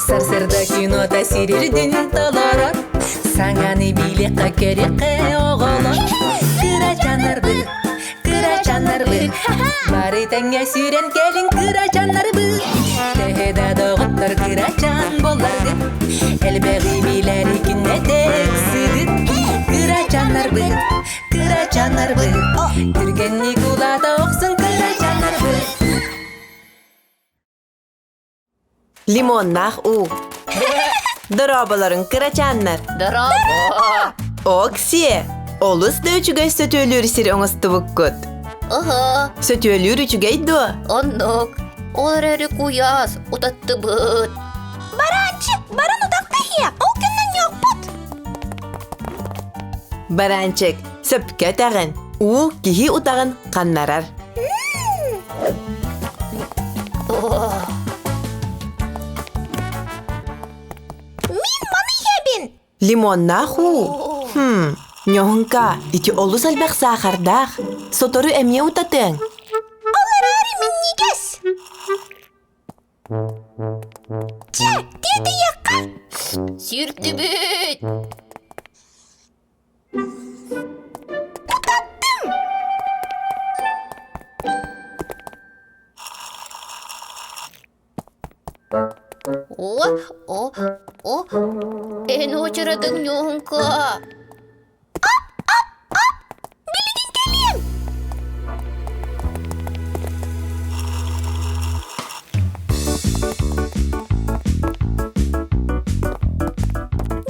Сарсыарда кинота сирирдин толорор, Саҥаны билиэххэ көрүөххэ оҕолор. Кырачааннарбыт, кырачааннарбыт, Бары тэҥҥэ сүүрэн кэлиҥ кырачааннарбыт. Төһө да доҕоттор кырачаан буолларгыт, Элбэҕи билэри күннэтэ ыксыгыт. Кырачааннарбыт, кырачааннарбыт, Түргэнник улаата охсун кырачааннарбыт. Лимоннаах уу. Дорооболорун кырачааннар. Дорообо! Оксие, олус да үчүгэй сөтүөлүүр сир оҥостубуккут. Ыһы, Сөтүөлүүр үчүгэй дуо? оннук. Ол эрээри куйаас, утаттыбыт. Бараанчык, баран утахта иһиэ, ол кэннэ ньуохпут. Бараанчык, сөпкө этэҕин. Уу киһи утаҕын ханнарар. Мин маны иһэбин. Лимоннаах уу. Хм, ньоһуҥка, ити олус элбэх саахардаах. Сотору эмиэ утатыаҥ. Ол эрээри минньигэс. Чэ, тиэтэйиэххэ. Сүүрдүбүт. Утаттым. О, о, о, эн уочаратыҥ ньуоһуҥка. Билигин кэлиэм.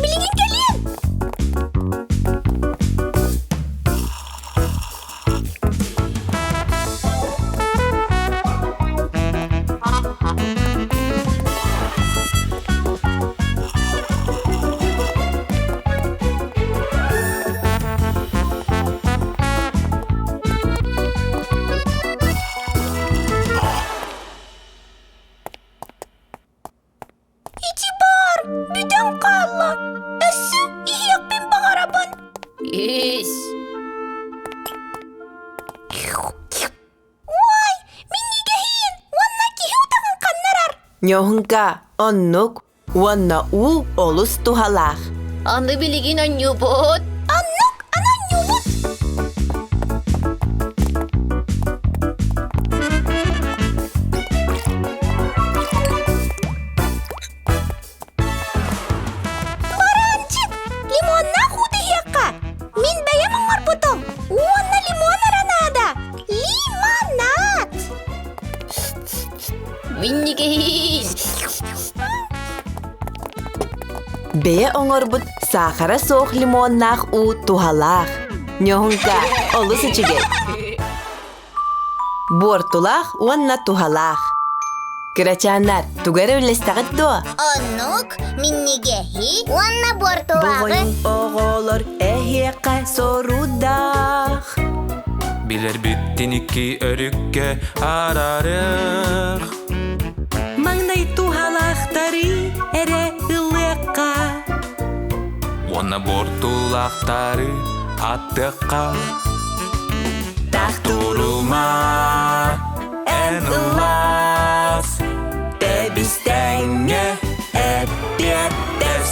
Билигин кэлиэм. Ити баар, бүтэн хаалла. Өссө иһиэхпин баҕарабын. Ис. Уай, минньигэһиин уонна киһи утаҕын ханнарар. Ньоһуҥка, оннук уонна уу олус туһалаах. Аны билигин онньуубут. Оннук, аны онньуубут. Бараанчык, лимоннаах уута иһиэххэ. Мин бэйэм оҥорбутум. Уонна лимон эрэ наада. Лимонад! Минньигэһиин. Бэйэ оҥорбут саахара суох лимоннаах уу туһалаах. Ньоһуҥка олус үчүгэй. Буортулаах уонна туһалаах. Кырачааннар, тугу эрэ үллэстэҕит дуо? Оннук, минньигэһи уонна буортулааҕы. Боҕойун оҕолор эһиэхэ сорудах. Билэрбиттин икки өрүккэ араарыах. Маҥнай туһалаахтары эрэ ылыахха. Уонна буортулаахтары аттыахха. Таах Турума эн ыллаас, тэбистэҥҥэ эппиэттэс.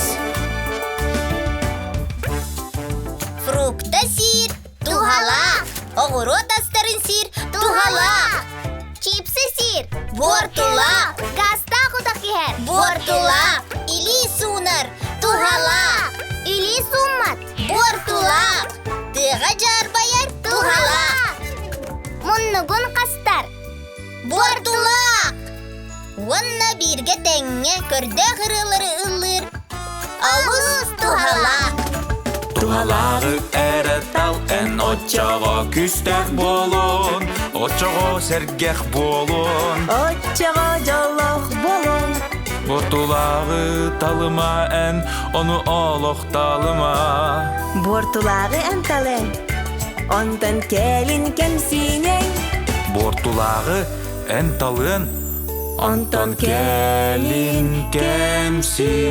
Фрукта сиир, туһалаах. Оҕуруот астарын сиир, туһалаах. Чипсы сиир, буортулаах. Газтаах утах иһэр, буортулаах. Илии суунар, туһалаах. Илии сууммат, буортулаах. Тыаҕа дьаарбайар, туһалаах. Муннугун хастар, буортулаах. Уонна бииргэ тэҥҥэ көрдөөх ырыалары ыллыыр олус туһалаах. Туһалааҕы эрэ тал эн оччоҕо күүстээх буолуон, оччоҕо сэргэх буолуон. Оччоҕо дьоллоох буолуон. Буортулааҕы талыма эн, ону олох талыма. Буортулааҕы эн талын, онтон кэлин кэмсиинэй. Буортулааҕы эн талыан, онтон кэлин кэмсиниэҥ.